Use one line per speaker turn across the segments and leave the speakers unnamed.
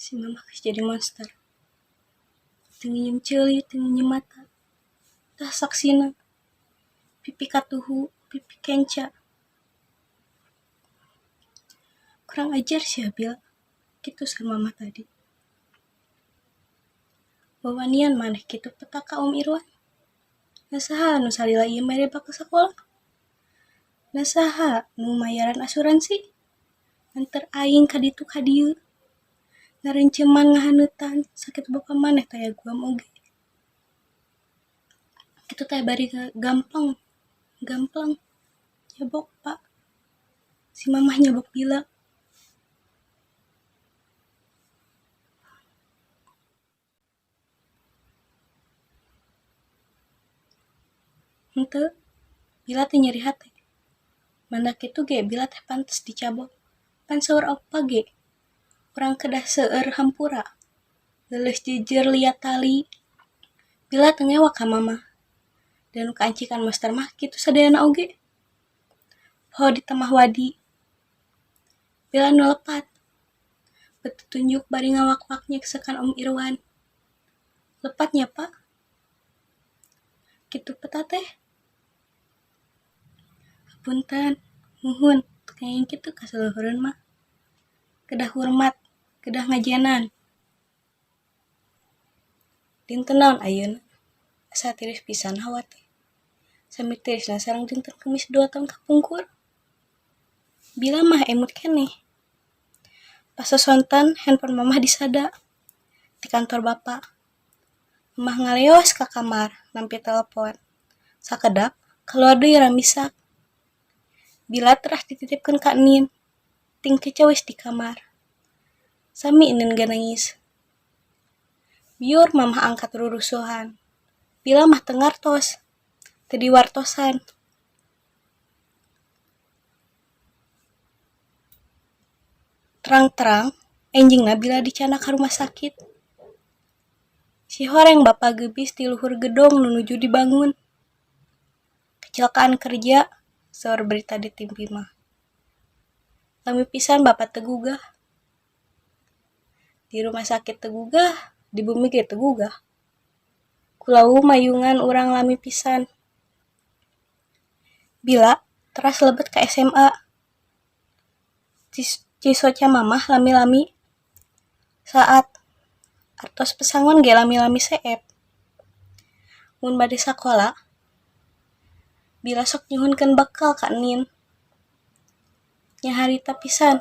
Si mamah geus jadi monster. Teu nginjem ceuli, teu nginjem mata. Tah saksina. Pipi katuhu, pipi kenca. Kurang ajar sia Bil, kitu saur mamah tadi. Wawanian maneh kitu peta ka Om Irwan. Nah saha nu salila ieu mere bakal sakola? Nah saha nu mayaran asuransi? Nganter aing ka ditu ka dieu. Ngareunceman ngahaneutan sakitu bapa maneh taya guam oge. Kitu teh bari gampang, gamplang nyabok pak. Si mamah nyabok Bila. Henteu, Bila teh nyeri hate. Mandak kitu ge Bila teh pantes dicabok. Pan saur opa ge, urang kedah seueur hampura. Leuleus jeujeur liat tali. Bila teu ngewa ka mamah. Da nu kaancikan monster mah kitu sadayana oge. Poho ditemah wadi. Bila nu lepat. Betutunjuk bari ngawak-wak nyeksekan Om Irwan. Lepat nya pak? Kitu peta teh. Hapunten, muhun, teu kenging kitu ka saluhureun mah. Kedah hurmat, kedah ngajenan. Dinten naon ayeuna? Asa tiris pisan hawa teh. Sami tirisna sareng dinten Kemis 2 taun kapungkur. Bila mah emut keneh. Pas sosonten handphone mamah disada ti kantor bapa. Mamah ngaleos ka kamar nampi telepon. Sakedap kaluar deui ramisak. Bila terah dititipkeun ka Enin, ting kecewis di kamar. Sami Enin ge nangis. Biur mamah angkat rurusuhan. Bila mah teu ngartos, teu diwartosan. Terang-terang enjingna Bila dicandak ka rumah sakit. Sihoreng bapa geubis ti luhur gedong nu nuju dibangun. Kecelakaan kerja, saur berita di tipi mah. Lami pisan bapa teu gugah. Di rumah sakit teu gugah, di bumi ge teu gugah. Kulawu mayungan urang lami pisan. Bila teras lebet ka SMA. Cisoca mamah lami-lami saat. Artos pesangon ge lami-lami seep. Mun bade sakola, Bila sok nyuhunkeun bekal ka Enin. Nya harita pisan,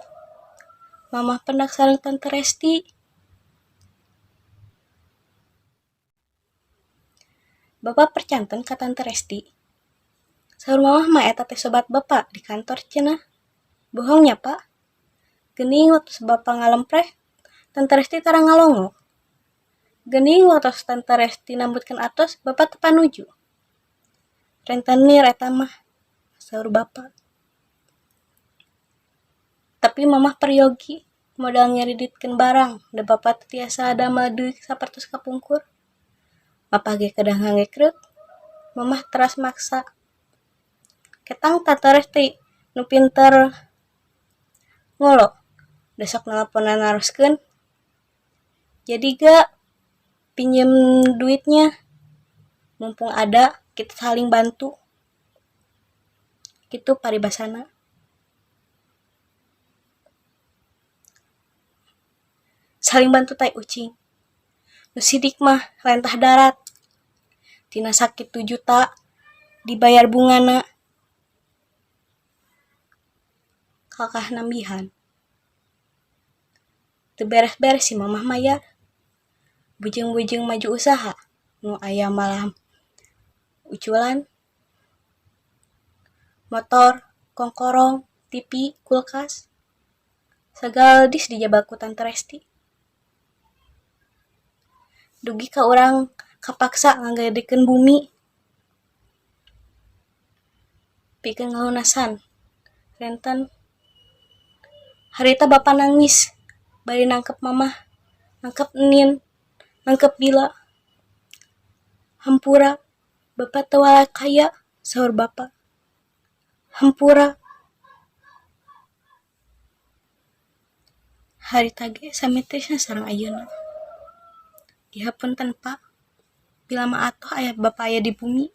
mamah pendak sareng Tante Resti. Bapa percanten ka Tante Resti? Saur mamah mah eta teh sobat bapa di kantor cenah. Bohong nya pa? Geuning waktos bapa ngalempreh, Tante Resti tara ngalongok. Geuning waktos Tante Resti nambutkeun artos, bapa teu panuju. Rentenir eta mah, saur bapa. Tapi mamah peryogi, modal ngiriditkeun barang, da bapa teu tiasa damel deui sapertos kapungkur. Mapah ge kedah ngangge kruk, mamah teras maksa. Ketang Tante Resti nu pinter ngolo, da sok nalaponan naroskeun. Jadi ga pinjem duitnya? Mumpung ada, kita saling bantu. Kitu paribasana. Saling bantu tai ucing. Nu sidik mah lentah darat. Tina sakitu juta dibayar bungana. Kalakah nambihan. Teu beres-beres si mamah mayar. Bujeng-bujeng maju usaha, nu aya malah uculan. Motor, kongkorong, tipi, kulkas, sagala dis dijabal ku Tante Resti. Dugi ka urang kapaksa ngagadekeun bumi. Pikeun ngalunasan renten. Harita bapa nangis bari nangkep mamah, nangkep Enin, nangkep Bila. Hampura, bapa teu walakaya, saur bapa. Hampura. Harita ge sami tirisna sareng ayeuna. Dihapunten Pa, bila mah atoh aya bapa aya di bumi.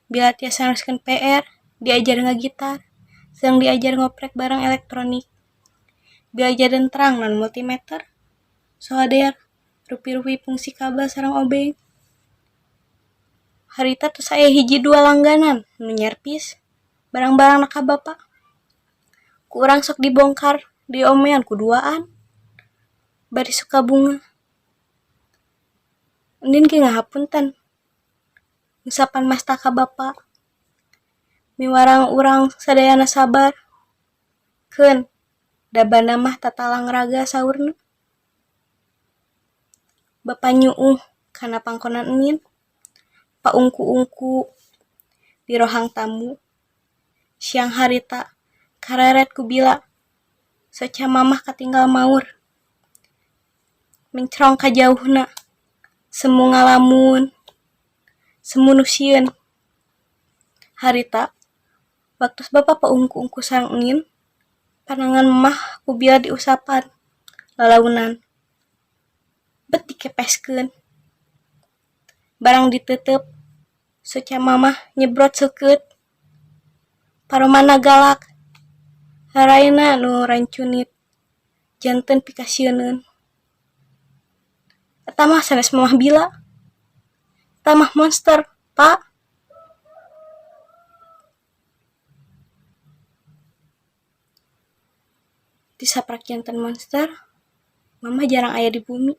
Bila tiasa neruskeun PR, diajar ngagitar, sareng diajar ngoprek barang elektronik. Bila janten terang naon multimeter, solder, rupi-rupi fungsi kabel sareng obeng. Harita tos aya hiji dua langganan nu nyervis barang-barangna ka bapa. Ku urang sok dibongkar diomean ku duaan. Bari suka bungah. Endin ge ngahapunten ngusapan masta ka bapa. Miwarang urang sadayana sabar. Keun, da banda mah tatalang raga saurna. Bapa nyuuh kana pangkonan Endin. Paungku-ungku di rohang tamu. Siang harita kareret ku Bila. Soca mamah katinggal maur. Mencrong ka jauhna. Semu ngalamun. Semu nu sieun. Harita, waktos bapa paungku-ungku sareng Endin, panangan mamah ku Bila diusapan lalaunan. Bet dikepeskeun. Barang diteuteup, soca mamah nyebrot seukeut. Paromana galak, raraina nu rancunit janten pikasieuneun. Eta mah sanes mamah Bila. Eta mah monster, Pa. Ti saprak janten monster, mamah jarang aya di bumi.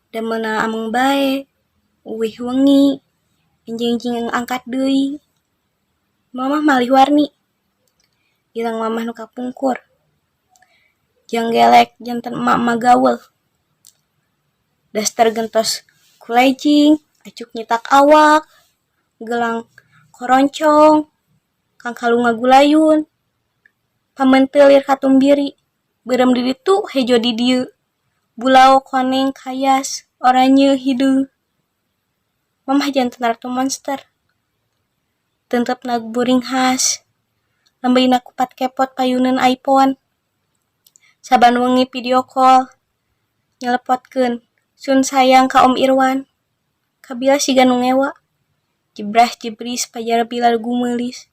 Damelna ameng bae, uih wengi, enjing-enjing angkat deui. Mamah malih warni. Ileng mamah nu kapungkur. Janggelek janten emak-emak gaul. Daster gentos ku lejing, acuk nyitak awak, gelang koroncong, kangkalung ngagulayun. Pameunteu lir katumbiri, beureum di ditu hejo di dieu. Bulao koneng kayas, oranye hideung. Mamah janten ratu monster. Teuntepna buringhas, lembeyna kupat kepot payuneun iPhone. Saban wengi video call, nyelepotkeun sun sayang ka Om Irwan. Ka Bila siga nu ngewa. Jebras jebris pajar Bila gumeulis.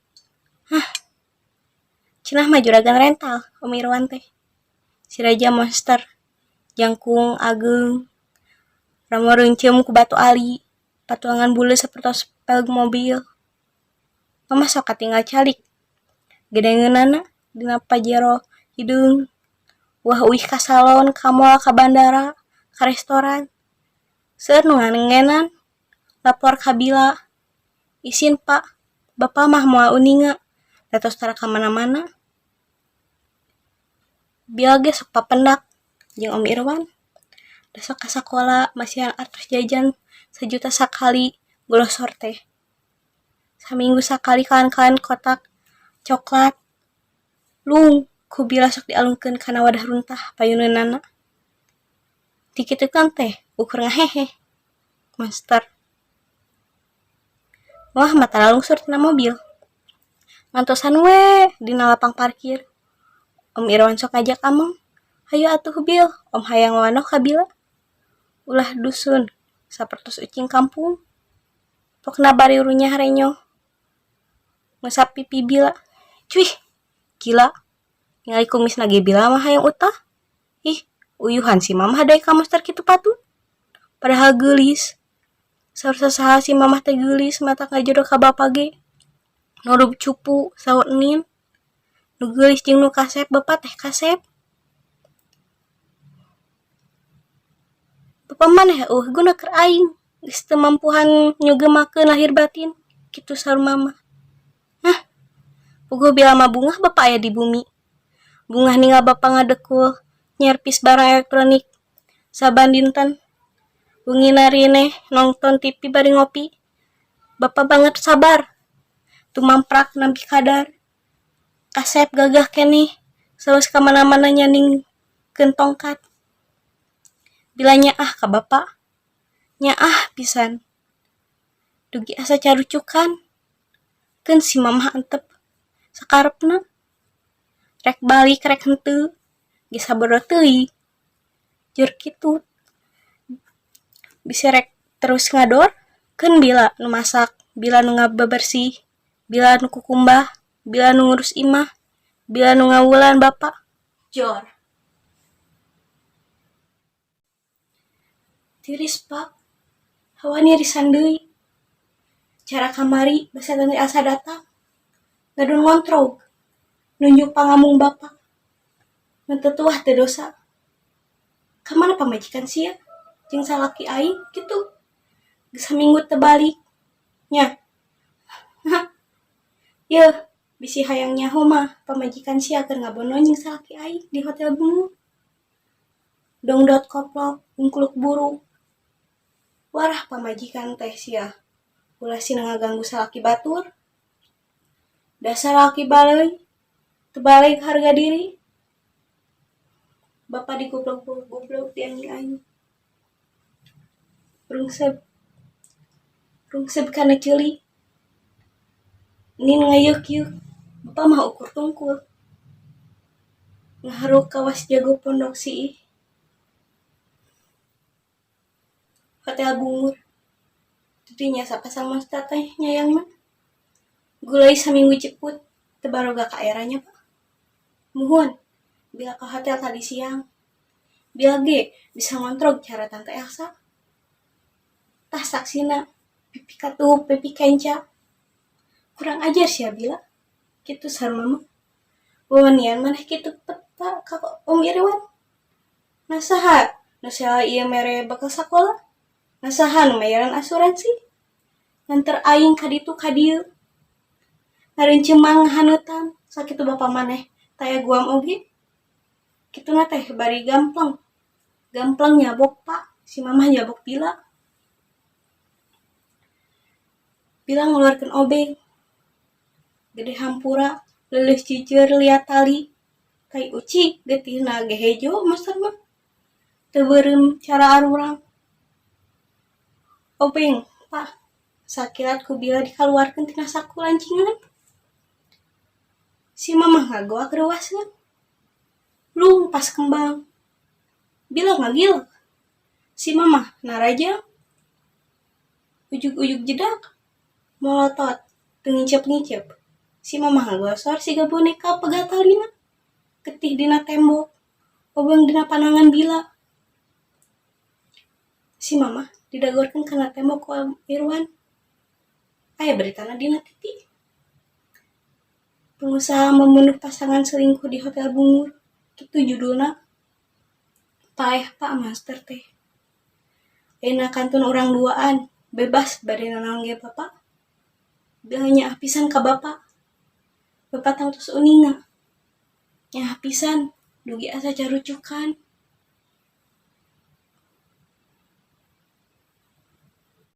Hah, cenah mah juragan rental Om Irwan teh. Si raja monster, jangkung ageung, ramo reunceum ku batu ali, patuangan buleud sapertos pelg mobil. Mamah sok katinggal calik gedengeunana dina Pajero hideung. Wah uih ka salon, ka mall, ka bandara, ka restoran. Seueur nu ngangenan, lapor ka Bila. Isin Pa, bapa mah moal uninga, da tos tara ka mana-mana. Bila ge sok papendak jeung Om Irwan. Da sok ka sakola masihan artos jajan sajuta sakali golosor teh. Saminggu sakali kalan-kalan kotak coklat. Lung ku Bila sok dialungkeun kana wadah runtah payuneunana. Dikitukeun teh ukur ngaheheh. Monster. Wah mah tara lungsur tina mobil. Ngantosan we dina lapang parkir. Om Irwan sok ngajak ameng, hayu atuh Bil, Om hayang wawanoh ka Bila. Ulah dusun, sapertos ucing kampung. Pokna bari runyah renyoh. Ngusap pipi Bila. Cuih, gila. Ningali kumisna ge Bila mah hayang utah. Ih, uyuhan si mamah daek ka monster kitu patut. Padahal geulis. Saur sasaha si mamah teh geulis matak ngajodoh ka bapa ge. Nurub cupu, saur Enin. Nu geulis jeung nu kasep bapa teh kasep. Bapa maneh eueuh guna keur aing. Geus teu mampuhan nyugemakeun lahir batin. Kitu saur mamah. Hah, puguh Bila mah bungah bapa aya di bumi. Bungah ningal bapa ngadekul nyervis barang elektronik saban dinten. Wengina rineh nongton TV bari ngopi. Bapa banget sabar. Tumamprak nampi kadar. Kasep gagah keneh. Saos ka mana-mana nyandingkeun tongkat. Bila nyaah ka bapa. Nyaah pisan. Dugi asa carucukan. Keun si mamah antep sakarepna. Rek balik rek henteu. Geus sabodo teuing. Jur kitu. Bisi rek terus ngador, keun Bila nu masak, Bila nu ngabebersih, Bila nu kukumbah, Bila nu ngurus imah, Bila nu ngawulan bapa. Jor. Tiris, Pak. Hawa nirisan deui. Cara kamari basa Tante Elsa datang. Ngadon ngontrog. Nunjuk pangamung bapa. Ngan teu tuah teu dosa. Kamana pamajikan sia jeung salaki aing kitu. Geus saminggu teu balik. Nya. Yeuh, bisi hayang nyaho mah pamajikan sia keur ngabonon jeung salaki aing di hotel Bungur. Dongdot koplok, ungkluk buruk. Warah pamajikan teh sia. Ulah sina ngaganggu salaki batur. Dasar laki baleuy, teu baleg harga diri. Bapa digublog-gublog di anjing aing. Rungsep. Rungsep kana ceuli. Nin ngayeuk-yeuk, bapa mah ukur tungkul. Ngaharuk kawas jago pondok siih. Hotel Bungur. Didinya sapasang monster teh nyayangna. Gulai saminggu jeput, teu baroga ka era nya, Pak. Muhun, bila ka hotel tadi siang. Bila ge bisa ngontrog cara Tante Elsa. Tah saksina, pipi katuhup pipi kenca. Kurang ajar sia Bila. Kitu sar mama. Wawanian maneh kitu peta ka Om Irwan. Nah saha nu sela ieu mere bekal sakola? Nah saha nu mayaran asuransi? Nganter aing ka ditu ka dieu. Ngareunceumang ngahaneutan sakitu bapa maneh taya guam oge. Kituna teh bari gampleng. Gampleng nyabok Pak, si mamah nyabok Bila. Bila ngaluarkeun obeng. Gede hampura, leuleus ciceur liat tali. Tai uci getihna ge hejo master mah. Teu beureum cara arurang. Obeng, Pak. Sakilat ku Bila dikaluarkeun tina saku lancingan. Si mamah ngagoak reuwaseun. Lung pas kembang. Bila ngagil. Si mamah narajang. Ujug-ujug jedak. Molotot, teu ngincep-ngincep. Si mamah ngagosor siga boneka pegat talina. Getih dina tembok. Obeng dina panangan Bila. Si mamah didagorkeun kana tembok ku Om Irwan. Aya beritana dina TV. Pengusaha membunuh pasangan selingkuh di Hotel Bungur. Kitu judulna. Paeh Pak Master teh. Ayeuna kantun urang duaan, bebas bade nanaon ge Bapak. Bila nyaah pisan ka Bapak. Bapak tangtos uninga. Nyaah pisan dugi asa carucukan.